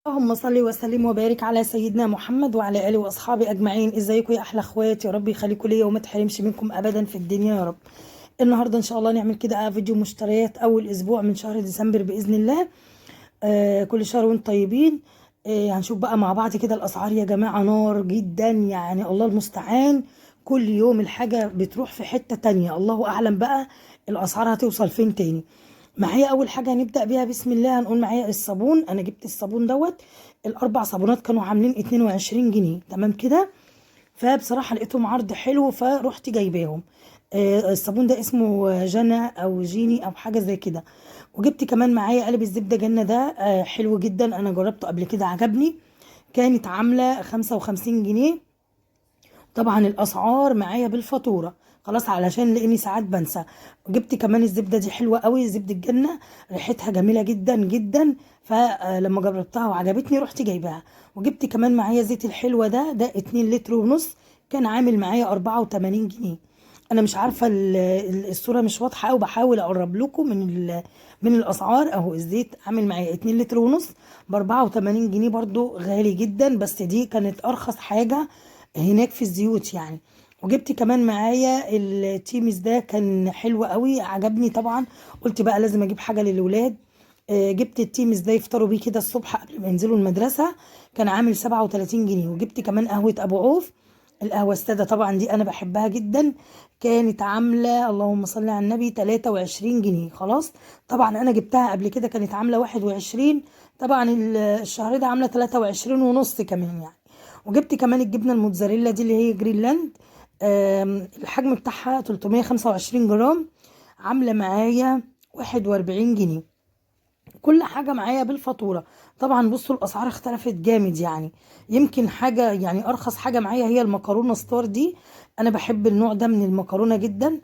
اللهم صل وسلم وبارك على سيدنا محمد وعلى اله واصحابه اجمعين. ازيكم يا احلى اخوات؟ يا رب يخليكم ليا وما تحرمش منكم ابدا في الدنيا يا رب. النهارده ان شاء الله نعمل كده فيديو مشتريات اول اسبوع من شهر ديسمبر باذن الله. كل شهر وانتم طيبين. هنشوف بقى مع بعض كده الاسعار يا جماعة نار جدا، يعني الله المستعان. كل يوم الحاجة بتروح في حتة تانية، الله اعلم بقى الاسعار هتوصل فين تاني. معايا اول حاجة هنبدا بيها بسم الله، هنقول معايا الصابون. انا جبت الصابون دوت، الاربع صابونات كانوا عاملين 22 جنيه تمام كده. فبصراحة لقيتهم عرض حلو فروحت جايباهم. الصابون ده اسمه جنى او جيني او حاجة زي كده. وجبت كمان معايا قالب الزبدة جنة ده، حلو جدا، انا جربته قبل كده عجبني. كانت عامله 55 جنيه. طبعا الاسعار معايا بالفاتوره خلاص، علشان لاني ساعات بنسى. جبت كمان الزبدة دي حلوة قوي، زبدة الجنة، ريحتها جميلة جدا جدا، فلما جربتها وعجبتني رحت جايباها. وجبت كمان معايا زيت الحلوة ده 2 لتر ونص، كان عامل معايا 84 جنيه. انا مش عارفه الصورة مش واضحة قوي، بحاول اقرب لكم من الاسعار. اهو الزيت عامل معايا 2 لتر ونص ب 84 جنيه، برضو غالي جدا، بس دي كانت ارخص حاجة هناك في الزيوت يعني. وجبت كمان معايا التيمس ده، كان حلو قوي عجبني، طبعا قلت بقى لازم اجيب حاجة للولاد. جبت التيمس ده يفطروا بيه كده الصبح قبل ما ينزلوا المدرسة، كان عامل 37 جنيه. وجبت كمان قهوة ابو عوف، القهوة السادة طبعا دي انا بحبها جدا، كانت عامله اللهم صل على النبي 23 جنيه خلاص. طبعا انا جبتها قبل كده كانت عامله 21، طبعا الشهر ده عامله 23 ونص كمان يعني. وجبت كمان الجبنة الموتزاريلا دي اللي هي جرينلاند، الحجم بتاعها 325 جرام، عامله معايا 41 جنيه. كل حاجة معايا بالفاتوره. طبعا بصوا الاسعار اختلفت جامد يعني، يمكن حاجة يعني ارخص حاجة معايا هي المكرونه ستار دي، انا بحب النوع ده من المكرونه جدا.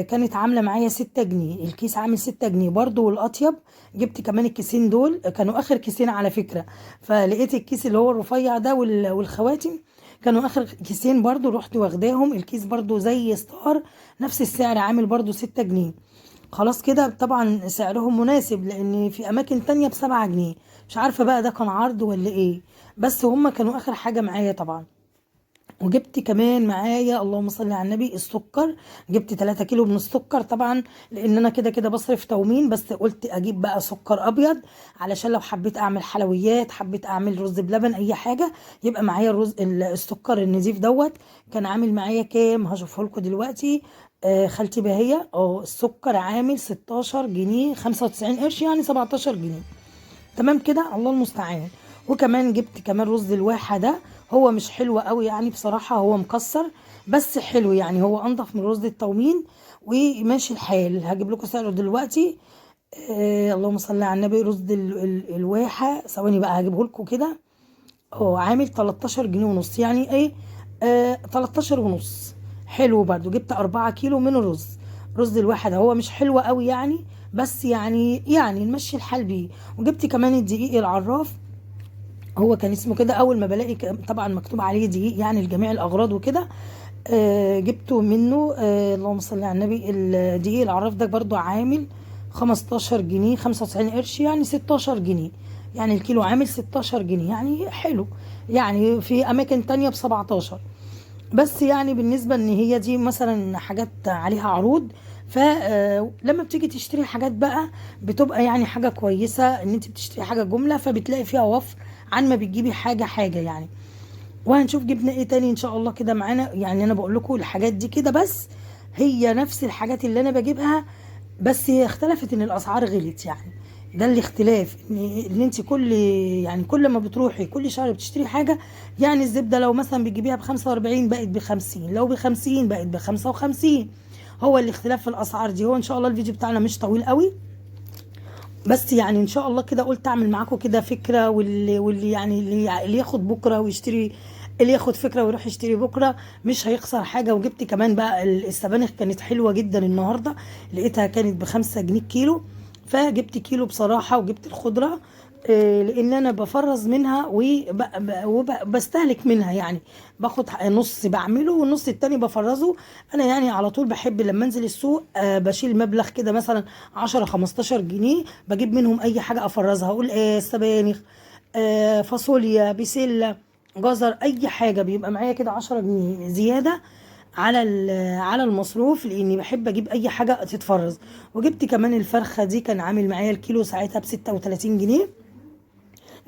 كانت عامله معايا 6 جنيه، الكيس عامل 6 جنيه برضو. والاطيب جبت كمان الكيسين دول، كانوا اخر كيسين على فكرة، فلقيت الكيس اللي هو الرفيع ده والخواتم كانوا اخر كيسين برضو، رحت واخداهم. الكيس برضو زي ستار نفس السعر، عامل برضو 6 جنيه خلاص كده. طبعا سعرهم مناسب لان في اماكن تانية ب7 جنيه، مش عارفة بقى ده كان عرض ولا ايه، بس هما كانوا اخر حاجة معايا طبعا. وجبت كمان معايا اللهم صل على النبي السكر، جبت 3 كيلو من السكر طبعا لان انا كده كده بصرف تومين، بس قلت اجيب بقى سكر ابيض علشان لو حبيت اعمل حلويات، حبيت اعمل رز بلبن، اي حاجة يبقى معايا الرز السكر النظيف دوت. كان عامل معايا كام هشوفه لكم دلوقتي. خالتي بهية، السكر عامل 16 جنيه 95 قرش، يعني 17 جنيه تمام كده، الله المستعان. وكمان جبت كمان رز الواحة ده، هو مش حلو قوي يعني بصراحة، هو مكسر بس حلو يعني، هو انضف من رز التومين وماشي الحال. هجيب لكم سعره دلوقتي. اللهم صل على النبي. رز الواحة ثواني بقى هجيبه لكم كده، هو عامل 13 جنيه ونص، يعني ايه، 13 ونص، حلو برضو. جبت 4 كيلو من الرز، رز الواحد هو مش حلو قوي يعني، بس يعني نمشي الحال بيه. وجبت كمان الدقيق العراف، هو كان اسمه كده، اول ما بلاقي طبعا مكتوب عليه دقيق يعني لجميع الاغراض وكده، جبته منه. اللهم صل على النبي. الدقيق العراف ده برضو عامل 15 جنيه 95 قرش، يعني 16 جنيه، يعني الكيلو عامل 16 جنيه، يعني حلو يعني. في اماكن تانية ب17، بس يعني بالنسبة ان هي دي مثلا حاجات عليها عروض، لما بتيجي تشتري حاجات بقى بتبقى يعني حاجة كويسة ان انت بتشتري حاجة جملة، فبتلاقي فيها وفر عن ما بتجيبي حاجة يعني. وهنشوف جبنا ايه تاني ان شاء الله كده معانا. يعني انا بقول لكم الحاجات دي كده، بس هي نفس الحاجات اللي انا بجيبها، بس هي اختلفت ان الاسعار غلت يعني، ده الاختلاف، ان انت كل ما بتروحي كل شهر بتشتري حاجة. يعني الزبدة لو مثلا بتجيبيها بخمسة وأربعين بقت بخمسين، لو بخمسين بقت بخمسة وخمسين، هو الاختلاف في الاسعار دي. هو ان شاء الله الفيديو بتاعنا مش طويل قوي، بس يعني ان شاء الله كده قلت اعمل معاكم كده فكرة، واللي يعني اللي ياخد بكره ويشتري، اللي ياخد فكرة ويروح يشتري بكره مش هيخسر حاجة. وجبت كمان بقى السبانخ، كانت حلوة جدا النهارده، لقيتها كانت ب5 جنيه الكيلو، فجبت كيلو بصراحة. وجبت الخضرة، لان انا بفرز منها وبستهلك منها، يعني باخد نص بعمله والنص التاني بفرزه. انا يعني على طول بحب لما انزل السوق، بشيل مبلغ كده مثلا 10 15 جنيه، بجيب منهم اي حاجة افرزها، اقول السبانخ، فاصوليا، بسلة، جزر، اي حاجة. بيبقى معايا كده 10 جنيه زيادة على على المصروف، لاني بحب اجيب اي حاجة تتفرز. وجبت كمان الفرخه دي، كان عامل معايا الكيلو ساعتها ب 36 جنيه،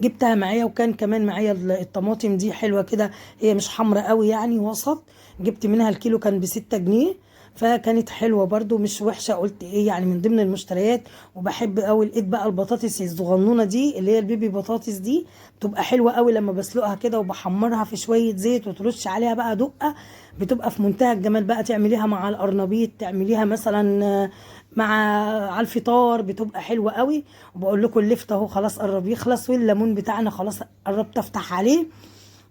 جبتها معايا. وكان كمان معايا الطماطم دي حلوة كده، هي مش حمرا قوي يعني، وسط، جبت منها الكيلو كان ب6 جنيه، فكانت حلوة برضو مش وحشة. قلت ايه يعني من ضمن المشتريات. وبحب قوي لقيت بقى البطاطس الصغنونه دي اللي هي البيبي بطاطس دي، بتبقى حلوة قوي لما بسلقها كده وبحمرها في شوية زيت وترش عليها بقى دقه، بتبقى في منتهى الجمال بقى. تعمليها مع القرنبيط، تعمليها مثلا مع على الفطار، بتبقى حلوة قوي. وبقول لكم اللفت اهو خلاص قرب يخلص، والليمون بتاعنا خلاص قربت افتح عليه.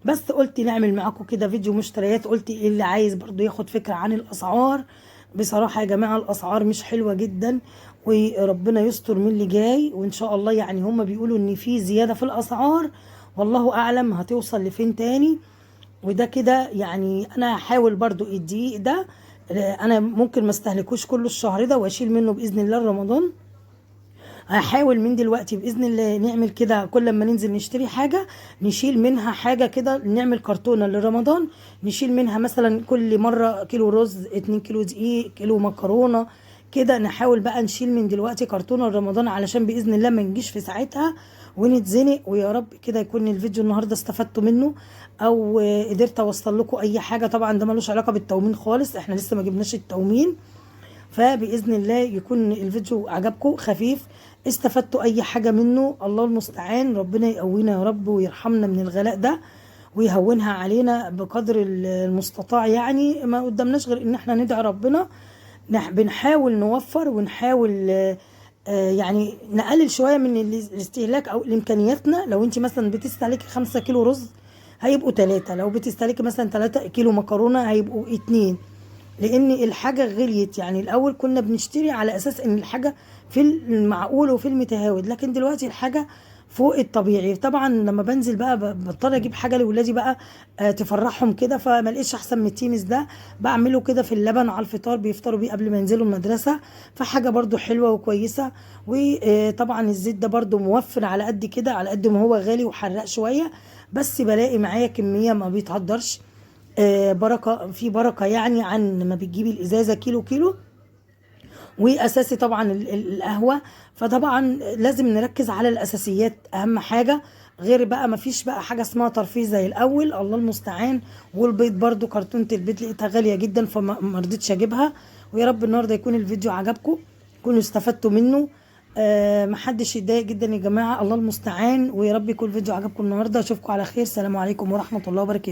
بس قلت نعمل معاكم كده فيديو مشتريات، قلت ايه اللي عايز برضو ياخد فكرة عن الاسعار. بصراحة يا جماعة الاسعار مش حلوة جدا، وربنا يستر من اللي جاي. وان شاء الله يعني هم بيقولوا ان في زيادة في الاسعار، والله اعلم هتوصل لفين تاني. وده كده يعني انا هحاول برضو الدقيق ده انا ممكن ما استهلكوش كله الشهر ده، واشيل منه باذن الله رمضان. هحاول من دلوقتي باذن الله نعمل كده، كل ما ننزل نشتري حاجة نشيل منها حاجة كده، نعمل كرتونة لرمضان نشيل منها مثلا كل مرة كيلو رز، 2 كيلو دقيق، كيلو مكرونه كده. نحاول بقى نشيل من دلوقتي كرتونة لرمضان، علشان باذن الله ما نجيش في ساعتها ونتزنق. ويا رب كده يكون الفيديو النهارده استفدتوا منه، او قدرت اوصل لكم اي حاجة. طبعا ده ملوش علاقة بالتومين خالص، احنا لسه ما جبناش التومين. فباذن الله يكون الفيديو عجبكم، خفيف، استفدتوا اي حاجة منه. الله المستعان، ربنا يقوينا يا رب ويرحمنا من الغلاء ده ويهونها علينا بقدر المستطاع. يعني ما قدامناش غير ان احنا ندعي ربنا، بنحاول نوفر ونحاول يعني نقلل شوية من الاستهلاك او امكانياتنا. لو انت مثلا بتستهلكي 5 كيلو رز هيبقوا 3، لو بتستهلكي مثلا 3 كيلو مكرونه هيبقوا 2، لان الحاجة غليت. يعني الاول كنا بنشتري على اساس ان الحاجة في المعقول وفي المتهاود، لكن دلوقتي الحاجة فوق الطبيعي. طبعا لما بنزل بقى بضطر اجيب حاجة لاولادي بقى تفرحهم كده، فما لقيتش احسن من التيمس ده، بعمله كده في اللبن على الفطار، بيفطروا بيه قبل ما ينزلوا المدرسة، فحاجه برده حلوة وكويسة. وطبعا الزيت ده برده موفر على قد كده، على قد ما هو غالي وحراق شوية، بس بلاقي معايا كمية ما بيتهدرش، بركة في بركة يعني، عن ما بتجيبي الازازه كيلو كيلو. واساسي طبعا القهوة، فطبعا لازم نركز على الاساسيات اهم حاجة، غير بقى ما فيش بقى حاجة اسمها ترفيه زي الاول، الله المستعان. والبيض برضو كرتونة البيض لقيتها غالية جدا فما رضيتش اجيبها. ويا رب النهارده يكون الفيديو عجبكم، تكونوا استفدتوا منه، محدش يتضايق جدا يا جماعة، الله المستعان. ويا رب يكون الفيديو عجبكم النهارده، اشوفكم على خير، سلام عليكم ورحمة الله وبركاته.